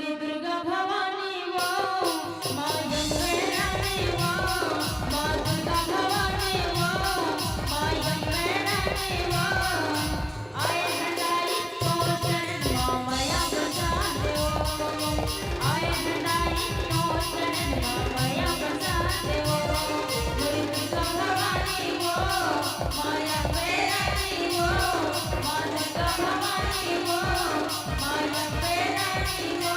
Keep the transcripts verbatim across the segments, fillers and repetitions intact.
दुर्गा भवानी वो, माँ जगदम्बे रानी वो, माँ दुर्गा भवानी वो, माँ जगदम्बे रानी वो। आए हंडारी तो चरण माँ मया प्रसाद वो, आए हंडारी तो चरण माँ मया प्रसाद वो। मोरी दुर्गा भवानी वो, माँ जगदम्बे रानी वो, माँ दुर्गा भवानी वो, माँ जगदम्बे रानी वो।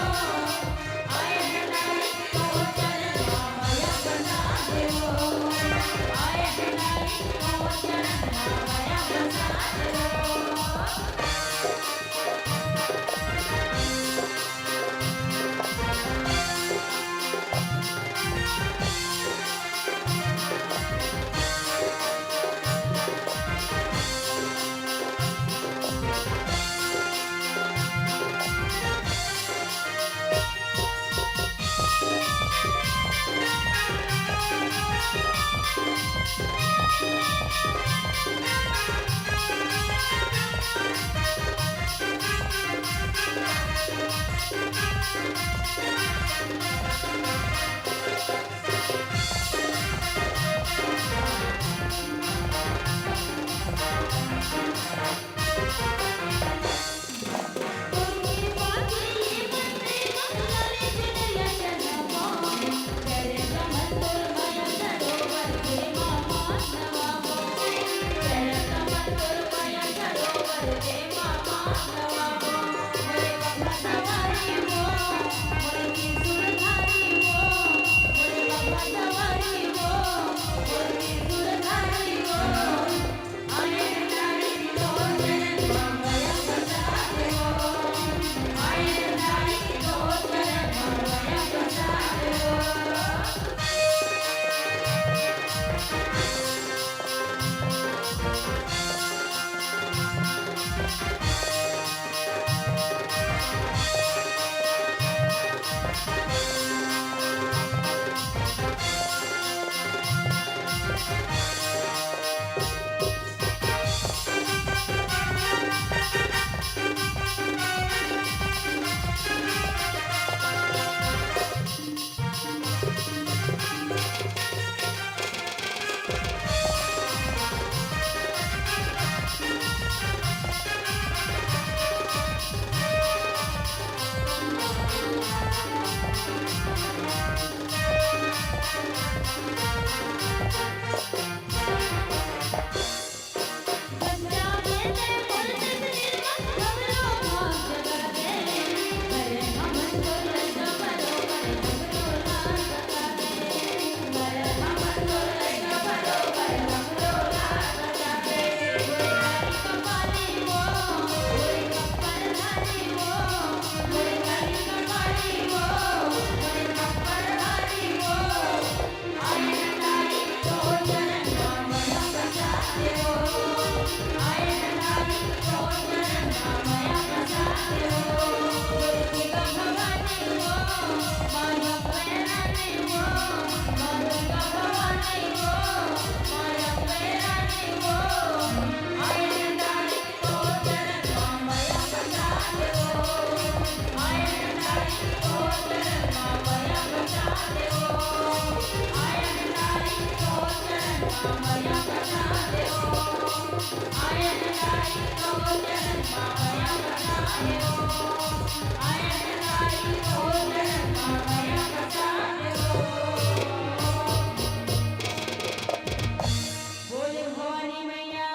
बोले भवानी मैया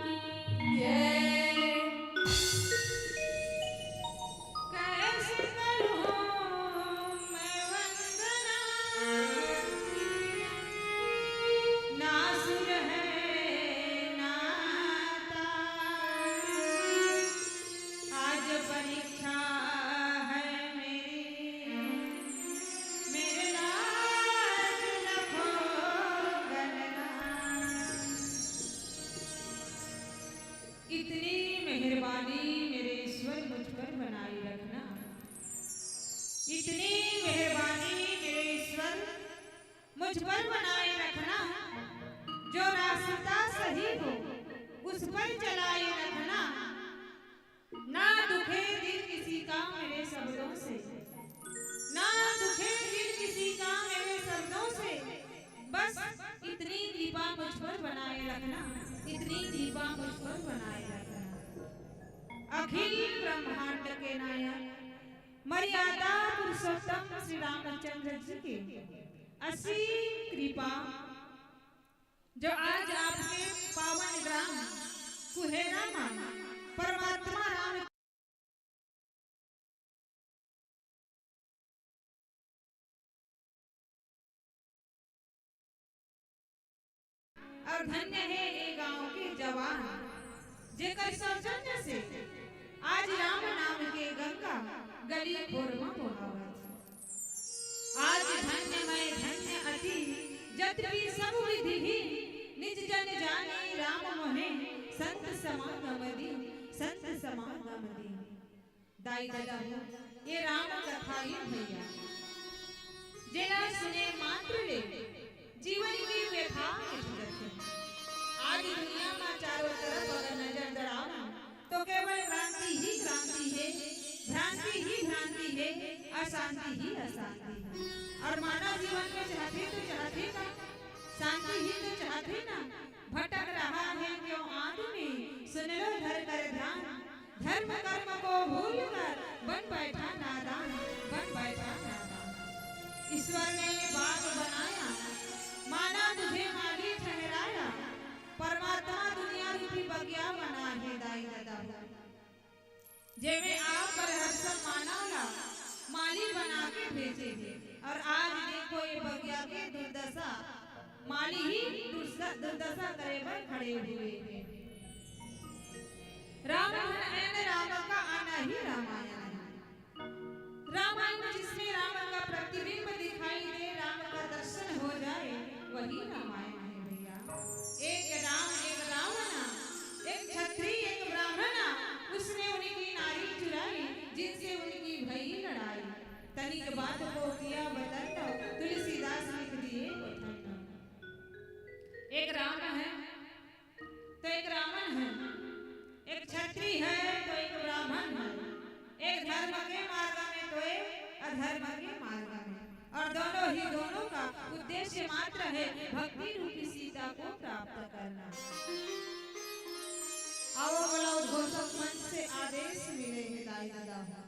की जय। कैसे करूं मैं वंदना, ना सुर है ना ताल। आज परीक्षा है मेरी, मेरे लाज लखो गणना। इतनी मेहरबानी मेरे ईश्वर मुझ पर बनाए रखना, इतनी मेहरबानी मेरे ईश्वर मुझ पर बनाए रखना, जो रास्ता सही हो उस पर चलाए रखना, ना दुखे दिल किसी का मेरे शब्दों से, ना दुखे दिल किसी का मेरे शब्दों से, बस इतनी कृपा मुझ पर बनाए रखना, इतनी कृपा मुझ पर बनाए रखना। अखिल ब्रह्मांड के नायक मर्यादा पुरुषोत्तम श्री रामचंद्र जी के असीम कृपा, जो आज आपके पावन ग्राम कुहेरा में परमात्मा राम और धन्य हे ये गांव के जवान, जेकर सौजन्य से आज राम नाम के गंगा गली खोर म बोहावत हे। आज धन्य मैं धन्य अति, जत भी सब विधि ही, निज जन जानी राम मोहे, संत समागम दीन, संत समागम दीन। दाई ददा हो, ये राम कथा ये भैया, जेला सुने मात्र ले जीवन की व्यथा मिट जथे। आज दुनिया मा चारों तरफ अगर नजर दौड़ावन, तो केवल क्रांति ही क्रांति हे, भ्रांति ही भ्रांति हे, अशांति ही अशांति हे। और मानव जीवन में चाहथे तो चाहथे का, शांति ही तो चाहथे ना। भटक रहा है क्यों आदमी, सुन लो धर कर ध्यान। धर्म कर्म को भूल कर बन बैठा नादान, बन बैठा नादान। ईश्वर ने बाग बनाया, माना तुझे माली ठहराया। परमात्मा दुनिया रूपी बगिया बना हे दाई ददा हो, जेमे आप बर हर सब मानव ला माली बना के भेजे हे। और आज देखो ये बगिया के दुर्दशा, माली ही दुर्स-, दुर्दशा करे बर खड़े हुए हे। राम धन ऐन राम का आना ही रामायण है। रामायण जिसमें राम का प्रतिबिंब दिखाई दे, राम का दर्शन हो जाए, वही रामायण है भैया। एक राम एक रावणा, एक छत्री एक ब्राह्मणा, उसने उनकी नारी चुराई, जिनसे उनकी भई लड़ाई। तनिक बात को किया बतंड, तुलसीदास लिख दिए उथंड। एक राम है तो एक रावण है, एक छत्री है तो एक ब्राह्मण है, एक धर्म के मार्ग में तो एक अधर्म के मार्ग में, और दोनों ही दोनों का उद्देश्य मात्र है भक्ति रूपी सीता को प्राप्त करना। आओ बोला उद्घोषक मंच से आदेश मिले हे दाई ददा हो।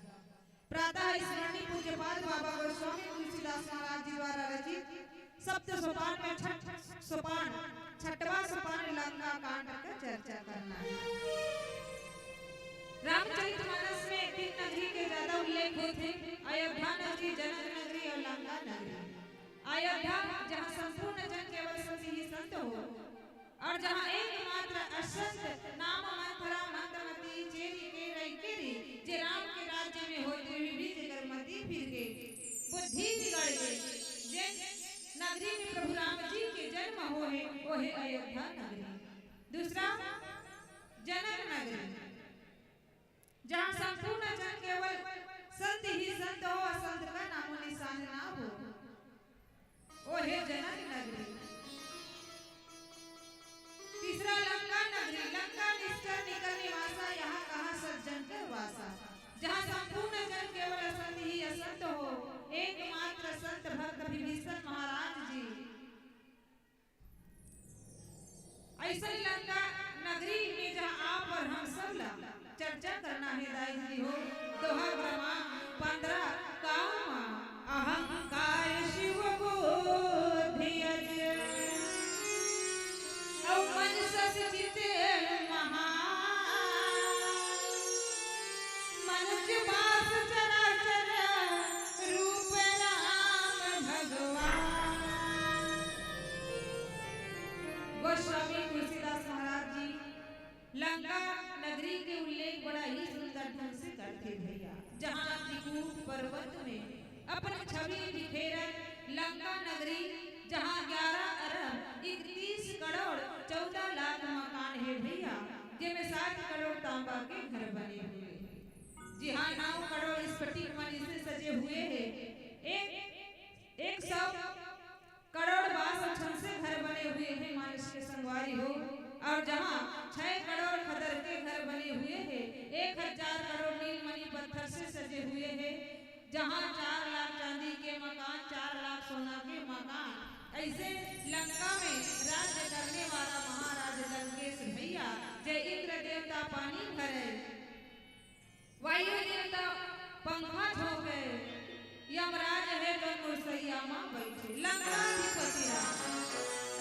प्रातः स्मरणीय पूज्यपाद बाबा गोस्वामी तुलसीदास महाराज जी द्वारा रचित सप्त सोपान में छठ सोपान, छठवां सोपान लंका कांड का चर्चा करना है। रामचरित मानस में तीन नगरी के ज्यादा उल्लेख होथे, अयोध्या नगरी, जनक नगरी और लंका नगरी। अयोध्या, जहाँ संपूर्ण जन केवल संत ही संत हो, और जहाँ एकमात्र असंत नाम मंथरा मंदमती चेरी के रई केरी, जे राम के राज्य में होते हुए भी जेकर मति फिर गे, बुद्धि बिगड़ गे, जे नगरी में प्रभु राम जी के जन्म होहे, वो हे अयोध्या नगरी। दूसरा जनक नगरी, जहाँ संपूर्ण जन केवल संत ही संत हो, असंत का नामो निशान ना हो, वो हे जनक नगरी। तीसरा लंका नगरी, लंका निष्ठर निकल निवासा, यहाँ कहाँ सज्जन कर वासा, जहाँ संपूर्ण जन केवल असंत ही असंत हो, एकमात्र संत भक्त विभीषण महाराज जी। ऐसन लंका नगरी में जहाँ आप और हम सब ला चर्चा करना हे दाई जी हो। दोहा क्रमांक पंद्रह, काऊ माँ अहंकार शिव बोधि अज, अउ मन सस चित महान, मनुज बास चराचर रूप राम भगवान। गोस्वामी तुलसीदास महाराज जी लंका नगरी के उल्लेख बड़ा ही सुंदर ढंग से करथे भैया, जहाँ त्रिकूट पर्वत में अपन छवि बिखेरत लंका नगरी, जहाँ ग्यारह अरब इकतीस करोड़ चौदह लाख मकान हे भैया, जेमे सात करोड़ तांबा के घर बने हुए हे, जी हाँ, नौ करोड़ स्फटिक मणि से सजे हुए हे, एक, एक सौ करोड़ बास अउ छन से घर बने हुए हे मानुष के संगवारी हो, अउ जहाँ छह करोड़ खदर के घर बने हुए हे, एक हजार करोड़ नीलमणि पत्थर से सजे हुए हे, जहाँ चार लाख चांदी के मकान, चार लाख सोना के मकान, ऐसे लंका में राज्य करने वाला महाराज लंकेश भैया, जे इंद्र देवता पानी भरे, वायु देवता पंखा झोंके, यमराज हे तो मुसैया मा बैठे, लंकाधिपति राम।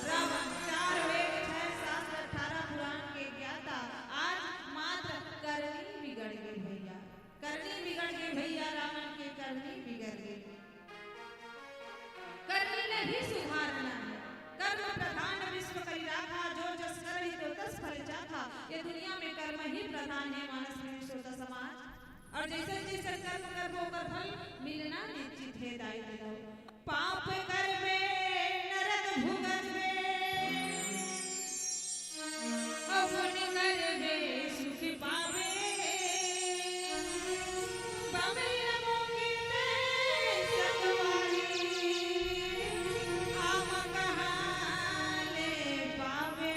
रावण चार वेद, छह शास्त्र, अठारह पुराण के ज्ञाता, आज मात्र करनी बिगड़ गे भैया, करनी बिगड़ गे भैया, रावण के करनी बिगड़ गे। करनी नहीं सुधारना है, कर्म प्रधान विश्व करी राखा, जो जस करही तो तस फल चाखा। ये दुनिया में कर्म ही प्रधान है, मानस में श्रोता समाज। और जैसन जैसन कर्म करबो, ओकर फल मिलना निश्चित है, दाई ददाऊ। पाप करबे नरक भुगतबे, अउ पुण्य करबे सुख पाबे। बमरी रमोगे तैं संगवारी, आमा कहाँ ले पाबे।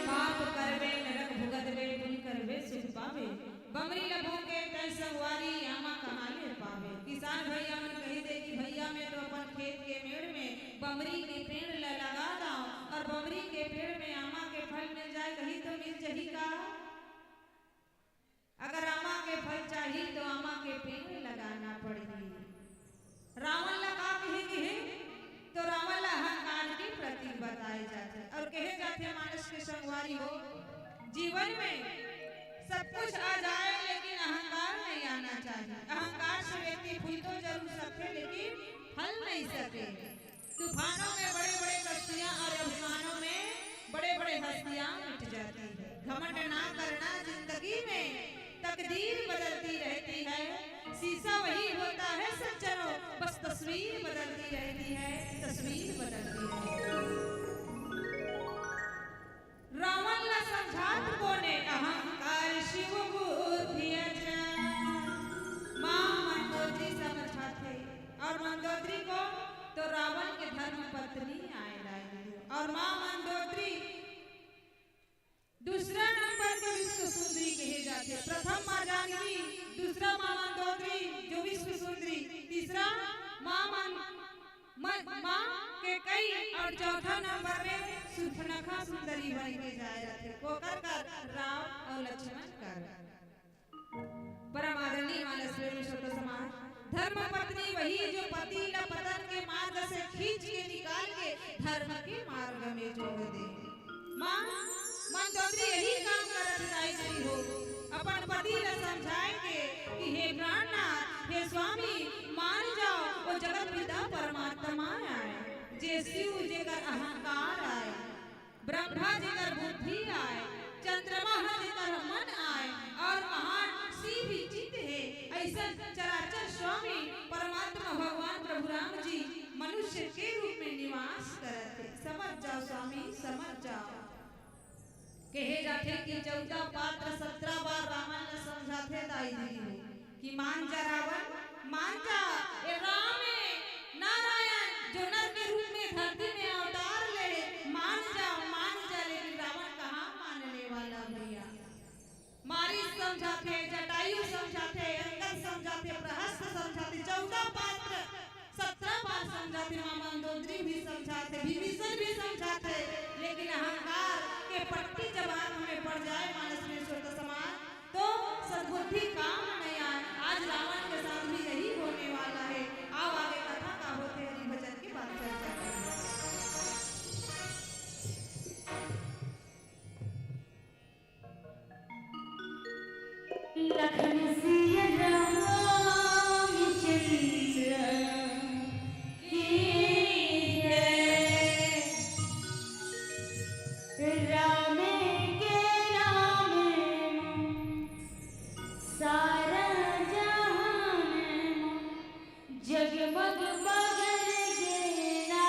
पाप करबे नरक भुगतबे, पुण्य करबे सुख पाबे। बमरी ल भोंगे तैं संगवारी, आमा कहाँ ले पाबे। किसान भैया मन कहि दे कि भैया, मैं तो अपन खेत के मेड़ में बमरी के पेड़ ल लगा दंव और बमरी के पेड़ में आमा के फल मिल जाए, कही तो मिल जही का? अगर आमा के फल चाही तो आमा के पेड़ लगाना पड़ही। रावण ला का कहे गे हे? तो रावण ला अहंकार के प्रतीक बताए जाथे और कहे जाथे, मानस के संगवारी हो, जीवन में सब कुछ आ जाए लेकिन अहंकार नहीं आना चाहिए। अहंकार से व्यक्ति फूल तो जरूर सकथे लेकिन फल नहीं सके। तूफानों में बड़े-बड़े कश्तियां और अभिमानों में बड़े-बड़े हस्तियां मिट जाती है। घमंड ना करना जिंदगी में, तकदीर बदलती रहती है। शीशा वही होता है सज्जनों, बस तस्वीर बदलती रहती है, तस्वीर बदलती रहती है। रावण ला समझात कोने, अहंकार शिव बुद्धि अजान। माँ मंदोदरी समझाथे, और मंदोदरी को तो रावण के धर्म पत्नी आए लाए, और माँ मंदोदरी दूसरा नंबर के विश्व सुंदरी कहे जाथे। प्रथम माँ जानकी, दूसरा माँ मंदोदरी जो विश्व सुंदरी, तीसरा माँ मन, मन, माँ कैकेयी और चौथा नंबर में सूर्पनखा सुंदरी बन के जाए जाथे। कोकर कर? राम और लक्ष्मण कर। परम आदरणीय मानस प्रेमी श्रोता समाज, धर्म पत्नी वही जो पति ला पतन के मार्ग से खींच के निकाल के धर्म के मार्ग में जोड़ दे। माँ मंदोदरी यही काम करत जाई रही हो, अपन पति ला समझाए के कि हे प्राणनाथ, हे स्वामी, मान जाओ, वो जगत पिता परमात्मा आए, जे शिव जेकर अहंकार आए, ब्रह्मा जेकर बुद्धि आए, चंद्रमा ह जेकर मन आए, और महान शिव ही चित्त हे। ऐसन चराचर स्वामी परमात्मा भगवान प्रभु राम जी मनुष्य के रूप में निवास करत हे। समझ जाओ स्वामी, समझ जाओ। कहे जाथे कि चौदह पात्र सत्रह बार रावण ला समझाथे दाई दीदी हो कि मान जा रावण, मान जा, ए राम ए नारायण जो नर के रूप में धरती में अवतार ले, मान जा, मान जा। लेकिन रावण कहाँ मानने वाला भैया? मारीच समझाथे, जटायु समझाथे, अंगद समझाथे, प्रहस्त समझाथे, चौदह पात्र सत्रह बार समझाथे, माँ मंदोदरी भी समझाथे, विभीषण भी समझाथे, लेकिन अहंकार के पट्टी जब आँख में पड़ जाए मानस में श्रोता समाज, तो सद्बुद्धि काम नहीं आए। आज रावण के साथ भी यही होने वाला है। आओ आगे कथा का होथे हरि भजन के बाद चर्चा करें। लखन सिया रामचंद्र की जय। राम के नाम सारा जहान जगमग बगर गेला।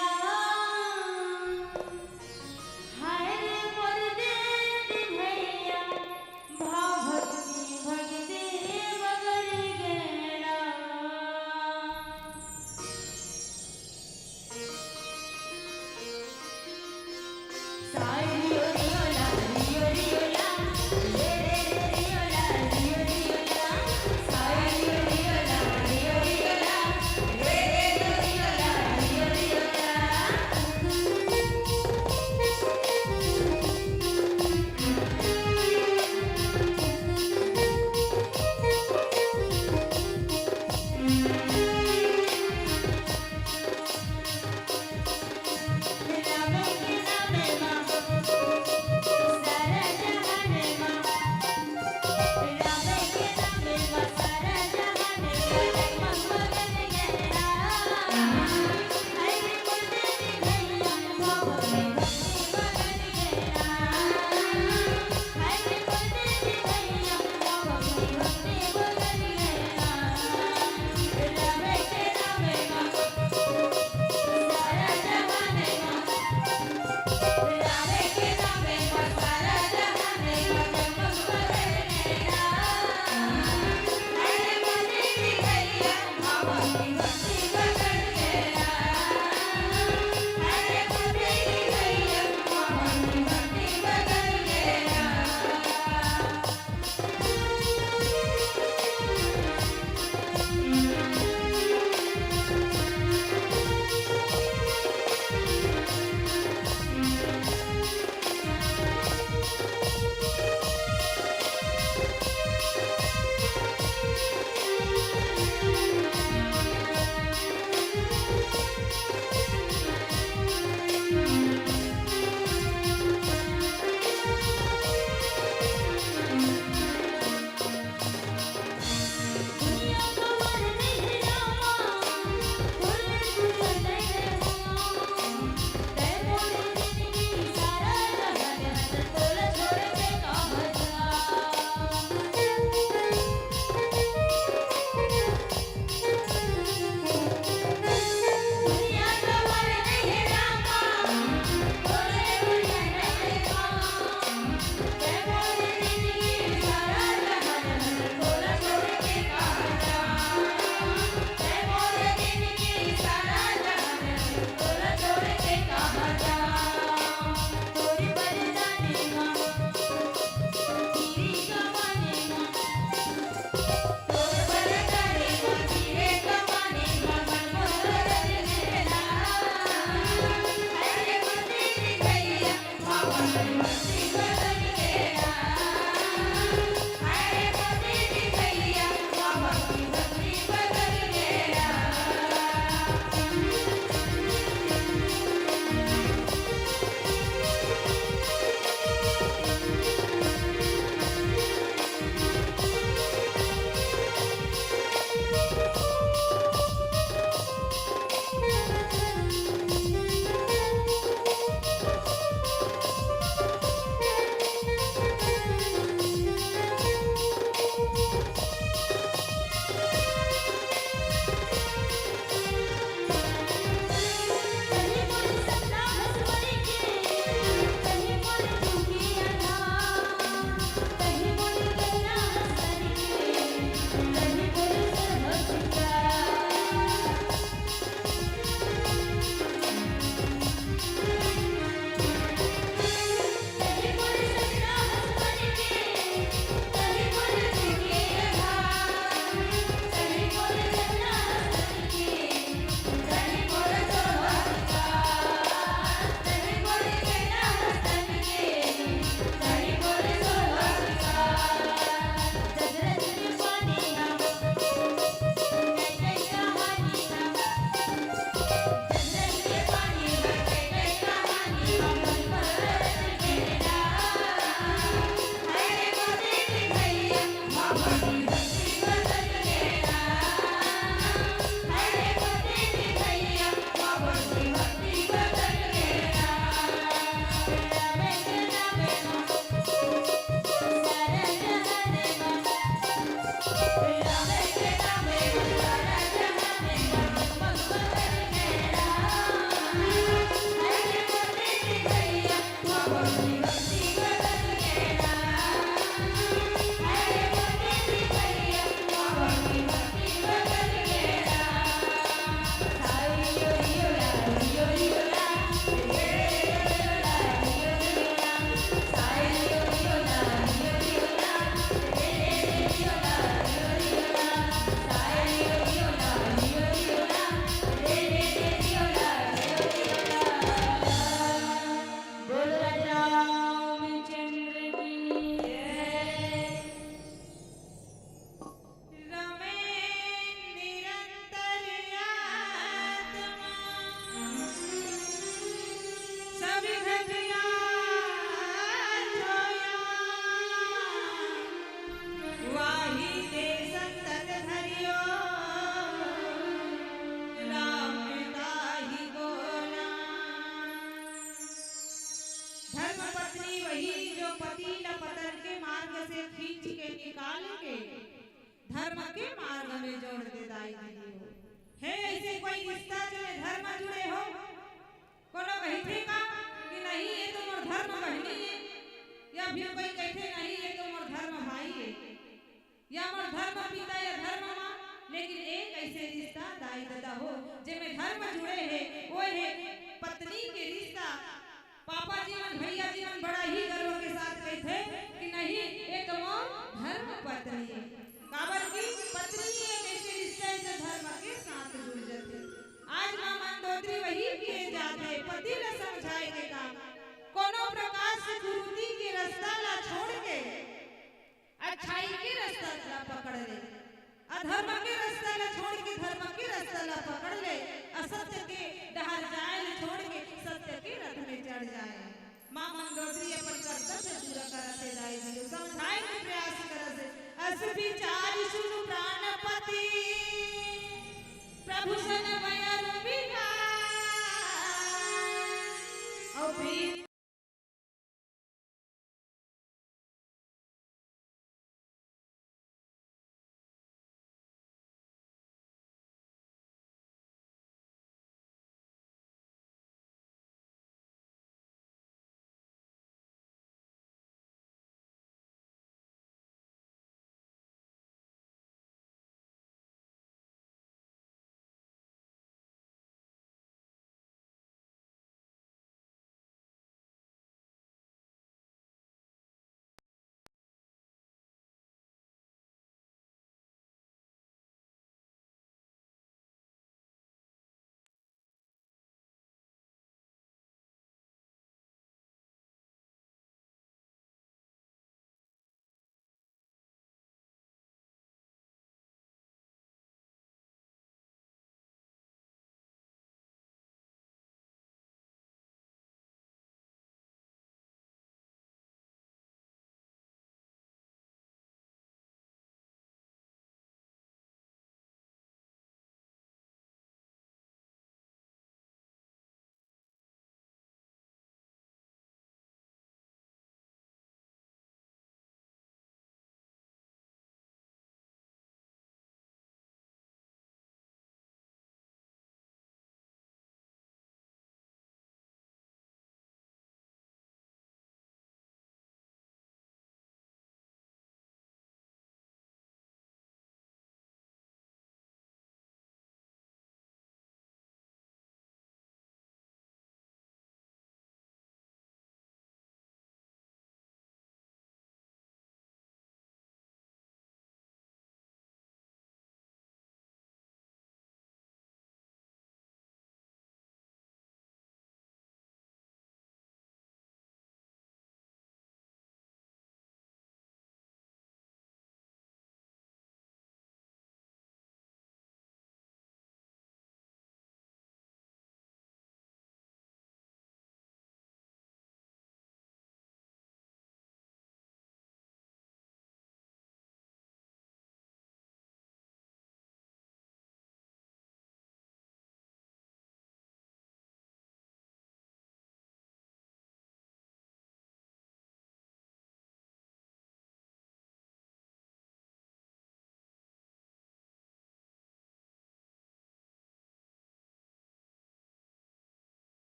हाय रे मोर देव भैया, भाव भक्ति भक्ति बगर गेला। साई रियो रियो ला, रियो रियो ला, रे रे रे रियो ला, रियो रियो ला। पति ला पतर के मार्ग से खींच के निकाल के धर्म के मार्ग में जोड़ दे दाई दीदी हो। हे ऐसे कोई रिश्ता जेमे धर्म जुड़े हो? कोनो कहिथे का कि नहीं, ये तो मोर धर्म बहिनी है, या फिर कोई कहिथे नहीं, ये तो मोर धर्म भाई है, या मोर धर्म पिता या धर्म माँ। लेकिन एक ऐसे रिश्ता दाई ददा हो जेमे धर्म जुड़े हे, वो हे पत्नी के रिश्ता। पापा जी मन, भैया जी मन बड़ा ही गर्व के साथ कहिथे कि नहीं, ये तो मोर धर्म पत्नी है। काबर की पत्नी ही एक ऐसे रिश्ता है जो धर्म के साथ जुड़ जाथे। आज माँ मंदोदरी वही किए जाथे, पति ला समझाए के काम। कोनो प्रकार से कुरीति के रास्ता ला छोड़ के अच्छाई के रास्ता ला पकड़ ले, अधर्म के रास्ता ला छोड़ के धर्म के रास्ता ला पकड़ ले, असत्य के डहर जाए ला छोड़ के सत्य के रथ में चढ़ जाए। माँ मंदोदरी अपन कर्तव्य पूरा करत हे दाई जी, समझाए के प्रयास करत हे। अस विचार सुन प्राणपति, प्रभु सन वयर विधान। अउ प्रीत